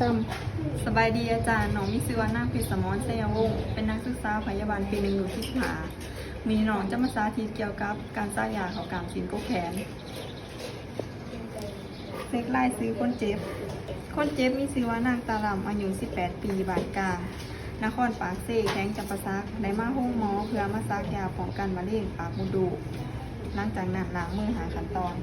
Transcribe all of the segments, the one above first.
ສຳ ສະບາຍດີອາຈານ, ນ້ອງມີຊື່ວ່ານາງ ພິດສະໝອນ ໄຊຍະວົງ, ເປັນນັກສຶກສາພະຍາບານປີໜຶ່ງ ລຸ້ນທີສິບຫ້າ. ມື້ນີ້ນ້ອງຈະມາສາທິດກ່ຽວກັບການສາກຢາເຂົ້າກ້າມຊີ້ນກົກແຂນ. ເຊັກລາຍຊື່ຄົນເຈັບ. ຄົນເຈັບມີຊື່ວ່ານາງ ຕາລຳ ອາຍຸສິບແປດປີ, ບ້ານກາງ ນະຄອນປາກເຊ, ແຂວງຈຳປາສັກ, ໄດ້ມາໂຮງໝໍເພື່ອມາສາກຢາປ້ອງກັນມະເຮັງປາກມົດລູກ. ຫຼັງຈາກນັ້ນລ້າງມືຫ້າຂັ້ນຕອນ.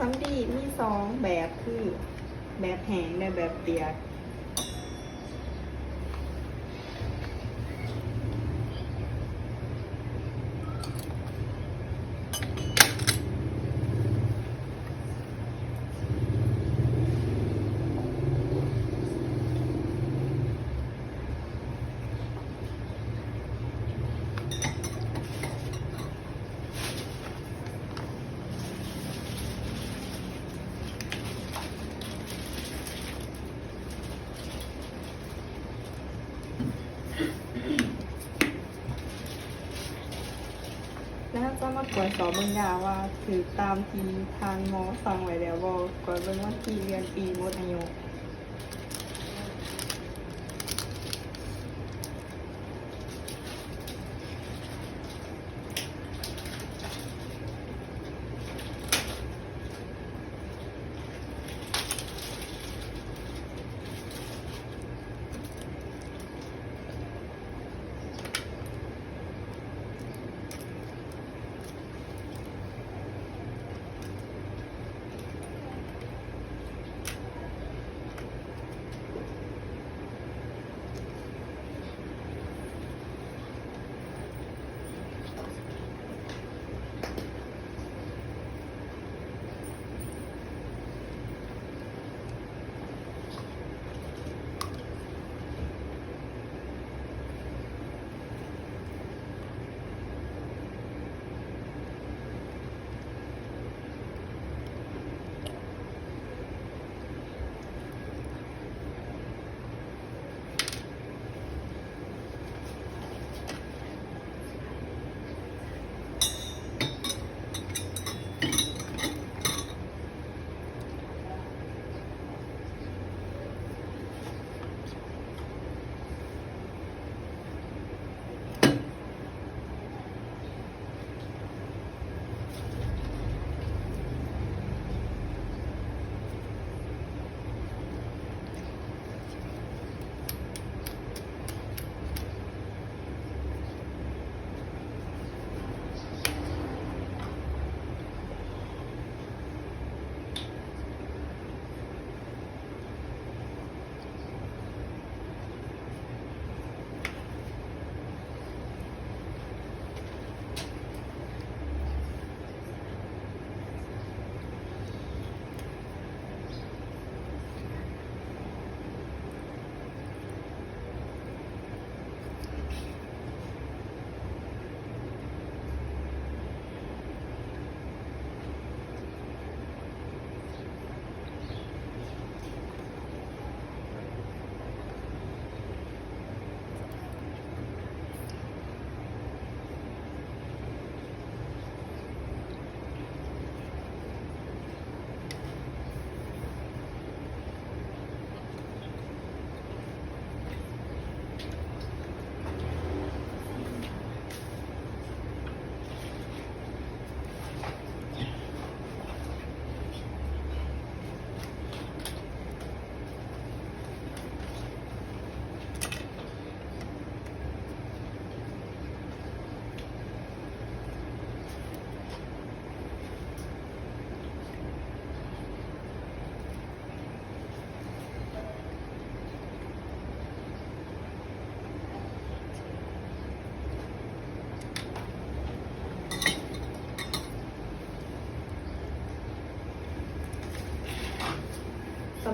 ສຳລີມີສອງແບບ ຄືແບບແຫ້ງ ແລະ ແບບປຽກ. ແລ້ວເຮົາຈະມາກວດສອບເບິ່ງຢາວ່າຖືກຕາມທີ່ທ່ານໝໍສັ່ງໄວ້ແລ້ວບໍ່? ກວດເບິ່ງວັນທີ ເດືອນ ປີ ໝົດອາຍຸ.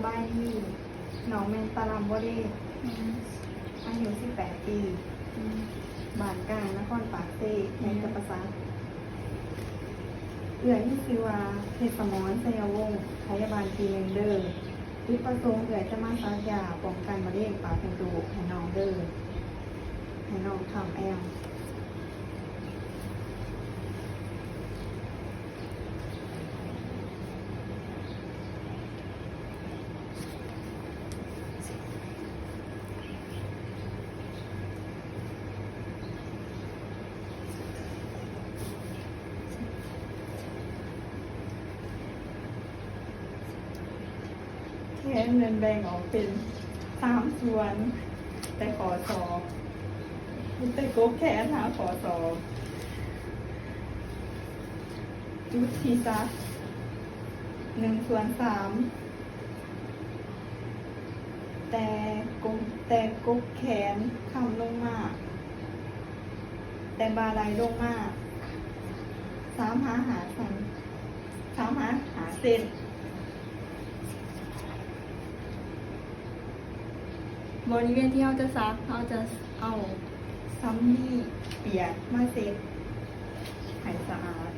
ສະບາຍດີ, ນ້ອງແມ່ນຕາລຳບໍ່ເດ? ອືມ. ອາຍຸສິບແປດປີ, ອືມ, ບ້ານກາງ ນະຄອນປາກເຊ, ແຂວງຈຳປາສັກ. ເອື້ອຍມີຊື່ວ່າ ເພັດສະໝອນ ໄຊຍະວົງ, ພະຍາບານປີໜຶ່ງເດີ. ຈຸດປະສົງເອື້ອຍຈະມາສັກຢາປ້ອງກັນມະເຮັງປາກມົດລູກໃຫ້ນ້ອງເດີ, ໃຫ້ນ້ອງຄ້ຳແອວ. ແຂນແມ່ນແບ່ງອອກເປັນສາມສ່ວນ, ແຕ່ຂໍ້ສອກ, ແຕ່ກົກແຂນຫາຂໍ້ສອກ. ຈຸດທີ່ສັກ ໜຶ່ງສ່ວນສາມ, ແຕ່ກົກ, ແຕ່ກົກແຂນຄ້ຳລົງມາ, ແຕ່ບ່າໄຫຼລົງມາ ສາມຫາຫ້າເຊັນ, ສາມຫາຫ້າເຊັນ. ບໍລິເວນທີ່ເຮົາຈະສັກ, ເຮົາຈະເອົາສຳລີປຽກມາເຊັດໃຫ້ສະອາດ.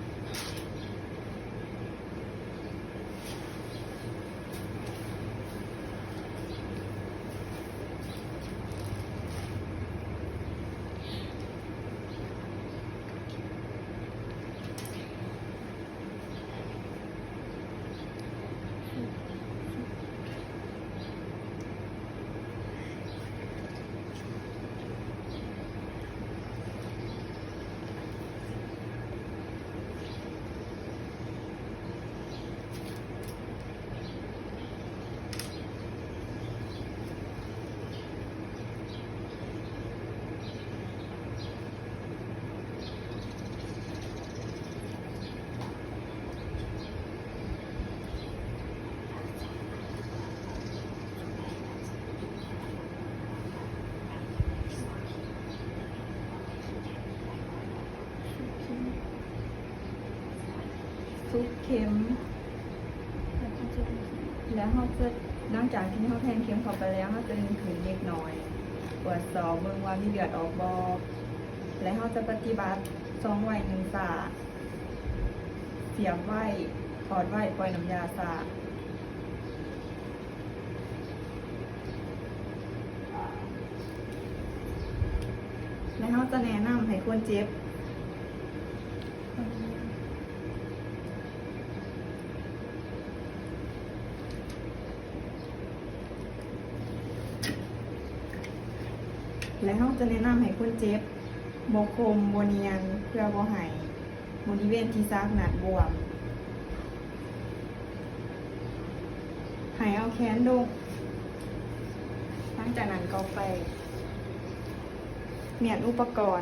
ສຸກເຂັມ ແລ້ວເຮົາຈະ, ຫຼັງຈາກທີ່ເຮົາແທງເຂັມເຂົ້າໄປແລ້ວ, ເຮົາຈະດຶງຂຶ້ນເລັກນ້ອຍ, ກວດສອບເບິ່ງວ່າມີເລືອດອອກບໍ່ ແລະ ເຮົາຈະປະຕິບັດ ສ່ອງໄວ້ໜຶ່ງຊ້າ, ສຽບໄວ້, ຖອດໄວ້, ປ່ອຍນ້ຳຢາຊ້າ. ແລະ ເຮົາຈະແນະນຳໃຫ້ຄົນເຈັບ, ແລະ ເຮົາຈະແນະນຳໃຫ້ຄົນເຈັບບໍ່ຄົມ, ບໍ່ນຽນ, ເພື່ອບໍ່ໃຫ້ ບໍລິເວນທີ່ສັກນັ້ນບວມ. ໃຫ້ເອົາແຂນລົງ. ຫຼັງຈາກນັ້ນກໍໄປມ້ຽນອຸປະກອນ.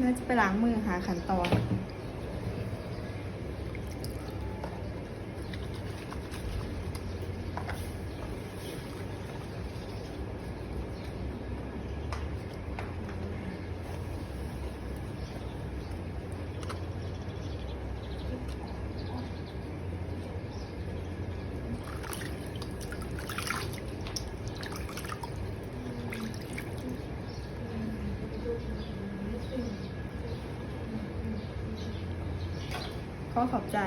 ໜ້າຈະໄປລ້າງມືຫາຂັ້ນຕອນ. ຂໍຂອບໃຈ.